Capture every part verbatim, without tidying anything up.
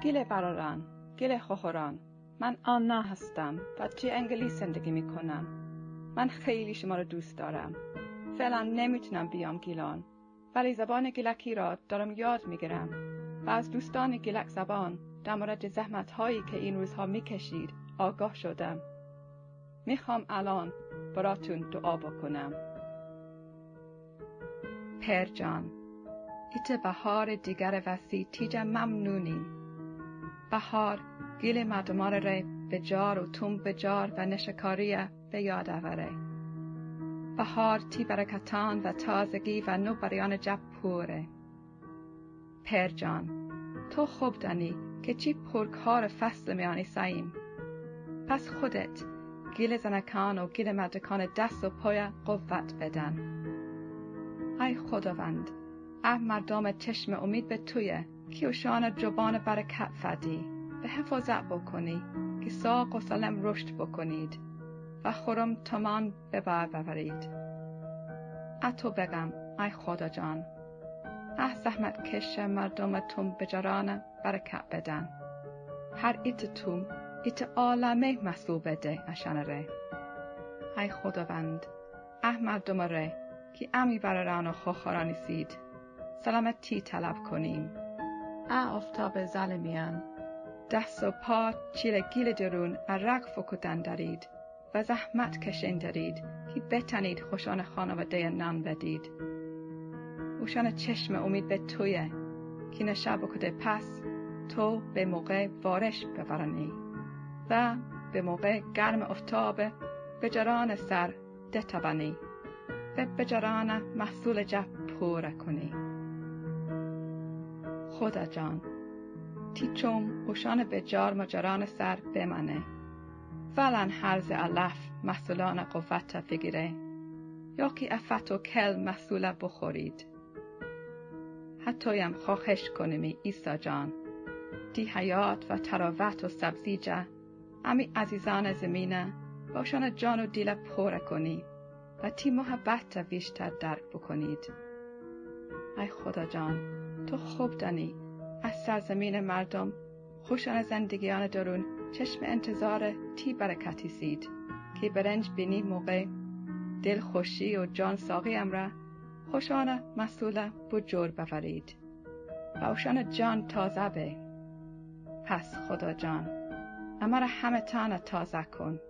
گیلٚ برارأن، گیلٚ خوخورأن، من آنا هستم و تو انگلیس زندگی می‌کنم. من خیلی شما رو دوست دارم. فعلاً نمی‌تونم بیام گیلان، ولی زبان گیلکی را دارم یاد می‌گیرم و از دوستان گیلک زبان در مورد زحمت‌هایی که این روزها می‌کشید آگاه شدم. می‌خوام الان براتون دعا بکنم. پئر جان، ایتأ بهارٚ دیگرٚ وسی تی جا ممنونیم. بهار گیلٚ مردومأنٚ ره بجار و توم بجار و نشکاری‌یه به یاد اوره. بهار تی برکتأن و تازگی و نوبریأنٚ جا پوره. پئر جان، تو خوب دانی که چی پرکارٚ فصلٚ میأن ایساییم. پس خودت گیلٚ زنکان و گیلٚ مردکانٚ دس و پایه قوت بدن. ای خداوند، ا مردومٚ چشمٚ امید به تویه کی اوشأنٚ جبانٚ برکت فدی، به حفاظت بکنی کی ساق و سلم رشد بکنید و خورم تومان به بار بأورید. اتو بگم، ای خدا جان، ا زحمتکشٚ مردومٚ توم بجارأنه برکت بدن. هر ایتأ توم ایتأ عالمه محصول بده اشأنٚ ره. ای خداوند، ا مردومٚ ره کی امی برارأن و خوخورأن ایسید، سلامتی طلب کنیم. ا آفتابٚ زلٚ میأن دس و پا چیلٚ گیلٚ درون ارق فوکودن دأرید و زحمت کشئن دأرید کی بتأنید خوشأنٚ خانواده‌یه نان بدید. اوشأنٚ چشمٚ امید به تویه کی نشا بوکوده پس تو به موقع وارش بوارأنی و به موقع گرمٚ آفتابٚ بجارأنٚ سر دتأوأنی و بجارأنٚ محصولٚ جا پوره کونی. خدا جان، تی چوم اوشأنٚ بجار مجارأنٚ سر بمأنه. فعلاً هرزٚ علف محصولأنٚ قوته فیگیره، یا کی ا فت و کل محصوله بوخورید. هتویم خواهش کونیمی عیسی جان، تی حیات و طراوت و سبزی جا امی عزیزأنٚ زیمینه و اوشأنٚ جان و دیله پوره کونی و تی محبته ویشتر درک بوکونید. ای خدا جان، تو خوب دأنی ا سرزیمینٚ مردوم خوشأنٚ زندگیأنٚ درون چشمٚ انتظارٚ تی برکت ایسید کی برنج بینی موقع دلخوشی و جانساقی امرأ خوشأنٚ محصوله بجور بأورید و اوشأنٚ جان تازه به. پس خدا جان، امره همه‌تأنه تازه کون.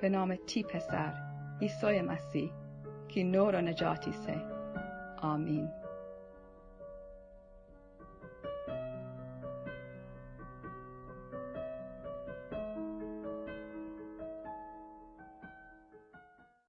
به نامٚ تی پسر عیسی مسیح کی نور و نجات ایسه. آمین.